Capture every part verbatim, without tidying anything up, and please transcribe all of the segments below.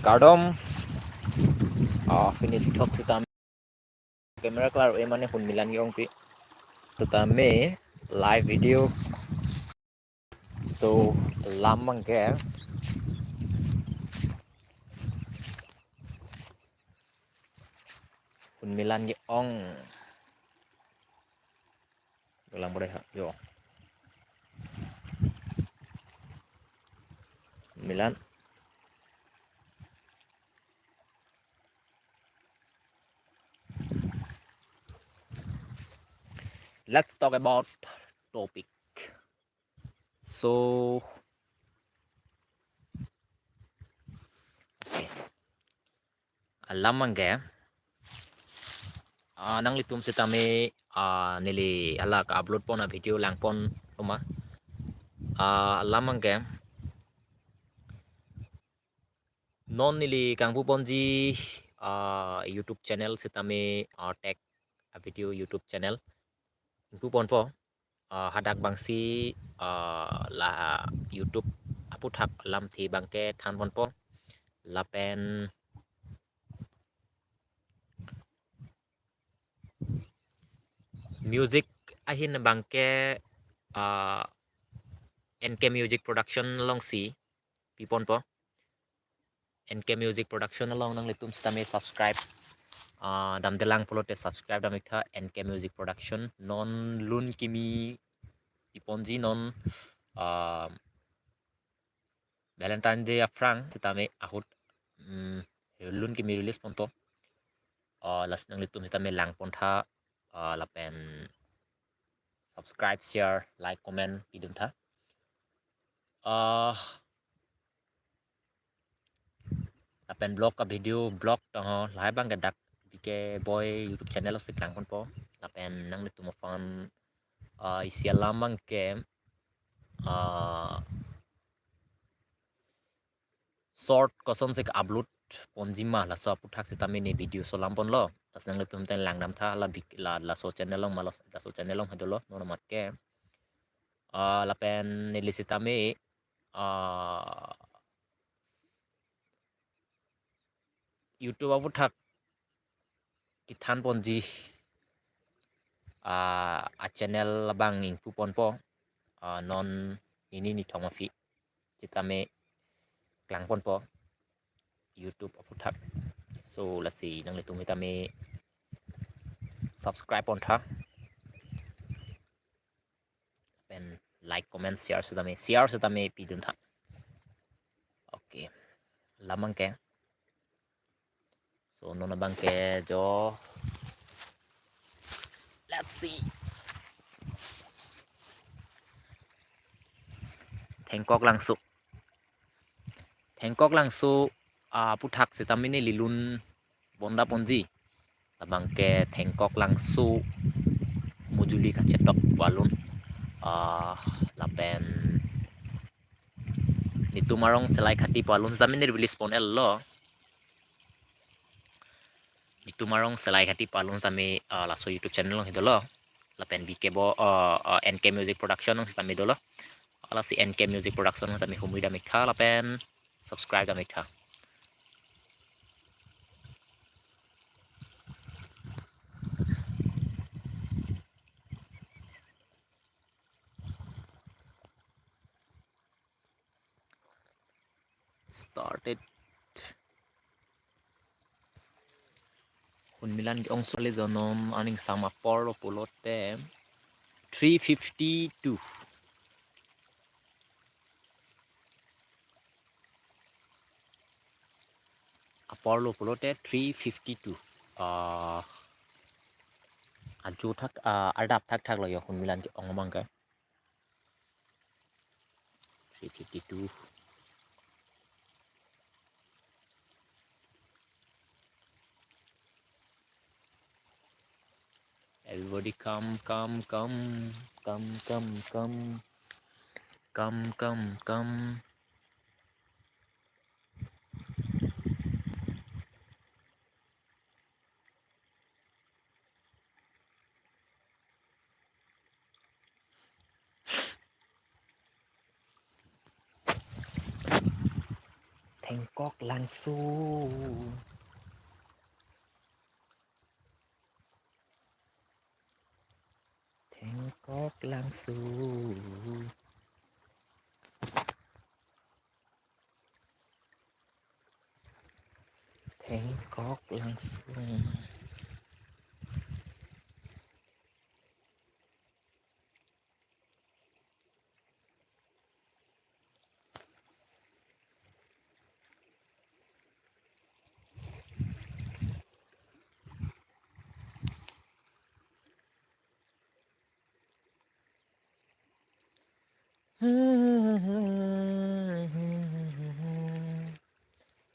Kardom. Ah, fini thok sitame camera klaro-e mane Hunmilan ke-ongpi. Sitame live video. So, alam abangke Hunmilan ke-ong. Lang bore ha, yo. Milan. Let's talk about topic. So, okay. Alam abangke, ah, nanglitum sitame, ah, neli hala ka-upload pon a-video langpon oma. Ah, alam abangke, non neli kangpu ponji, ah, YouTube channel sitame, ah, tech a-video YouTube channel ingpu ponpo. Ah, hadak abangsi, ah, la YouTube aputhak alamthe abangke than ponpo. Lapen music ahin abangke, ah, N K Music Production alongsi pi ponpo. N K Music Production along nanglitum sitame subscribe, ah, damdelang pulote subscribe dam iktha, N K Music Production. Non lun kimi pi ponji non, ah, Valentine Day aphrang sitame ahut, mm, lun kimi release ponpo. Ah, lasi nanglitum sitame langpontha, ah, lapen subscribe, share, like, comment piduntha. Ah, lapen vlog a-video, vlog tangho lahai abangke dak B K Boy YouTube channel alongsi klangponpo. Lapen nanglitum aphan, ah, isi alam abangke, ah, short kosonsi ka-upload ponji ma, laso aputhak sitame ne video so lam ponlo. Lasi nanglitum ten langdamtha, la bik-, la, laso channel along ma, laso channel along ha dolo, non amat ke. Ah, lapen neli sitame, ah, YouTube aputhak kethan ponji, ah, a-channel abang ingpu ponpo, ah, non nini nithom aphi sitame klangponpo YouTube aputhak. So, lasi nanglitum sitame subscribe pontha. Pen like, comment, share sitame, share sitame piduntha. Okay. Alam abangke. So, non abangke jo. Let's see. Thengkok Langso. Thengkok Langso, ah, aputhak sitame neli lun bonda ponji. Labangke Thengkok Langso Mujuli Kachetok pu alun. Ah, lapen Nitum Arong Selai Khati pu alun sitame ne release pon-etlo. Nitum Arong Selai Khati pu alun sitame, ah, laso YouTube channel along hi dolo. Lapen B K Bo, ah, ah, N K Music Production along sitame dolo. Lasi N K Music Production along sitame humri dam iktha lapen subscribe dam iktha. Started. Hunmilan ke-ong sole jonom aning sama apor lo pulote three fifty-two. Apor lo pulote three fifty-two. Ah, ajo thak, ah, adap thakthak lo ya Hunmilan ke-ong abangke. Three fifty-two. Everybody come, come, come, come, come, come, come, come, come. Thengkok Langso. Thengkok Langso. Thengkok Langso.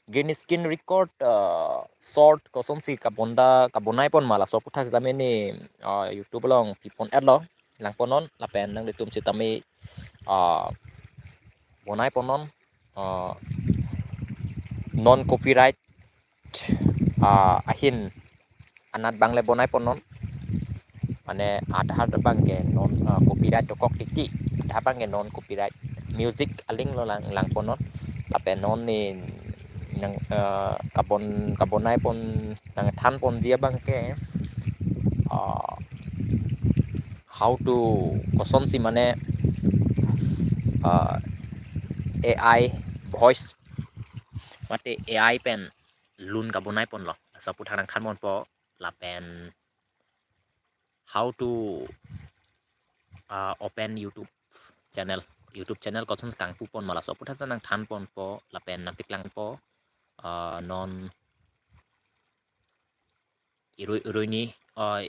Green screen record, uh, short kosonsi kabonda kabonai pon ma, laso aputhak sitame ne, uh, YouTube along pipon-etlo, langponnon lapen nanglitum sitame, uh, bonai ponnon, uh, non copyright, uh, ahin anat abang le bonai ponnon. Mane Aadhaar abang ke non, uh, copyright dokok titi. Aadhaar abang ke non copyright, music aling lo lang, langponnon. Lapen non ne nang, uh, kabon, kabonai pon, nangthan ponji abang ke, uh, how to, kosonsi mane, uh, A I voice mate A I pen lun kabonai ponlo, laso aputhak nangthan ponpo. Lapen how to, uh, open YouTube channel, YouTube channel koson kangpu pon ma, laso aputhak nangthan ponpo lapen nangpeklang ponpo. Uh, non irui irui ni, uh,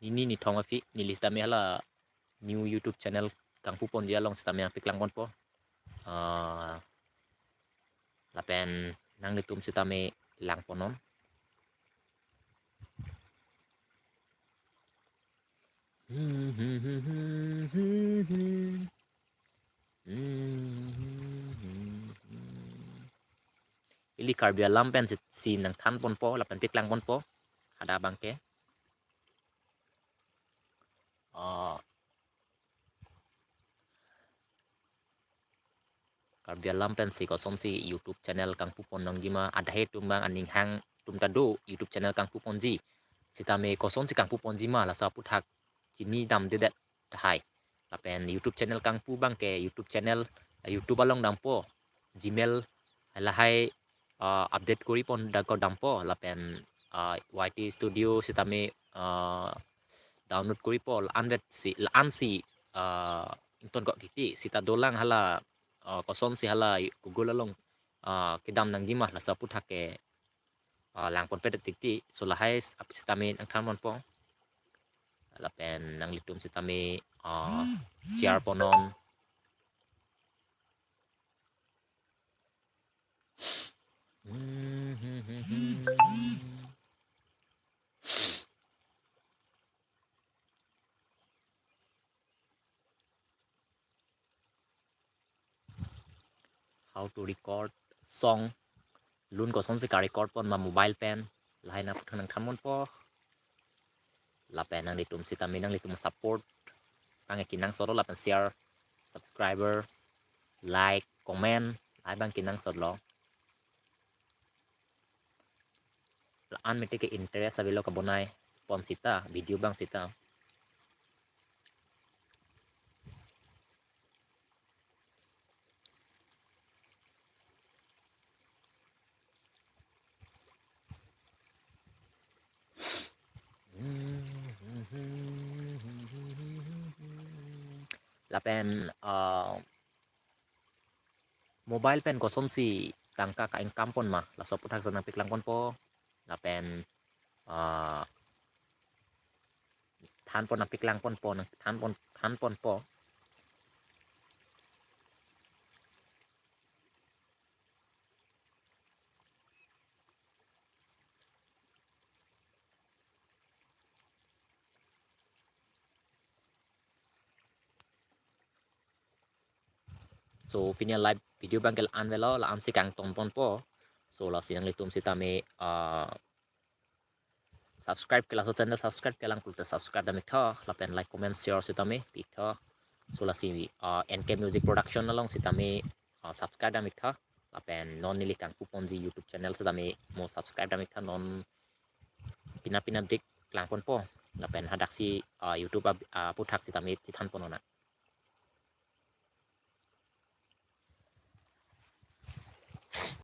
nini nithom aphi neli sitame hala new YouTube channel kangpu ponji along sitame nangpeklang ponpo. Uh, lapen nanglitum sitame langponnon. Ili Karbi alam pen si, si nangthan ponpo lapen peklang ponpo. Hadak abang ke, uh, Karbi alam pensi kosonsi YouTube channel kangpu pon nangji ma, adai atum abang aning hang atum ta do YouTube channel kangpu ponji. Sitame kosonsi kangpu ponji ma, laso aputhak chini damdedet tahai. Lapen YouTube channel kangpu abang ke YouTube channel, YouTube along dampo, Gmail lahai, uh, update kori pon dakok dampo, lapen, uh, Y T Studio sitame, uh, download koripo, la-anvet si, la-ansi, uh, ingtonkok titi, sita dolang hala, uh, kosonsi hala Google along, uh, kedam nangji ma, laso aputhak ke, uh, langponpedet titi. So lahai s-, aphi sitame nangthan ponpo. Lapen nanglitum sitame, uh, share ponnon. How to record song. Lun kosonsi ka-record pon ma mobile pen. Lahai na aputhak nangthan ponpo. Lapen nanglitum sitame nanglitum support abang ke kenangsotlo, lapen share, subscriber, like, comment, lahai abang kenangsotlo. La-an mete ke interest avelo kabonai pon sita, video abang sita. Lapen, uh, mobile pen kosonsi tangka ka-income pon ma, laso aputhak si nangpeklang ponpo. Lapen, uh, than pon, nangpeklang ponpo, nangthan pon, than ponpo. So pini a-live video abang ke la-an avelo, la-ansi kangton ponpo. So lasi nanglitum sitame, uh, subscribe ke, laso channel subscribe kelang pulote subscribe dam iktha, lapen like, comment, share sitame pi iktha. So lasi, ah, N K Music Production along sitame, ah, subscribe dam iktha. Lapen non neli kangpu ponji YouTube channel sitame mo subscribe dam iktha, non pinap pinapdik klang ponpo. Lapen hadaksi, ah, YouTube ap-, ah, aphuthak sitame chethan pon nang.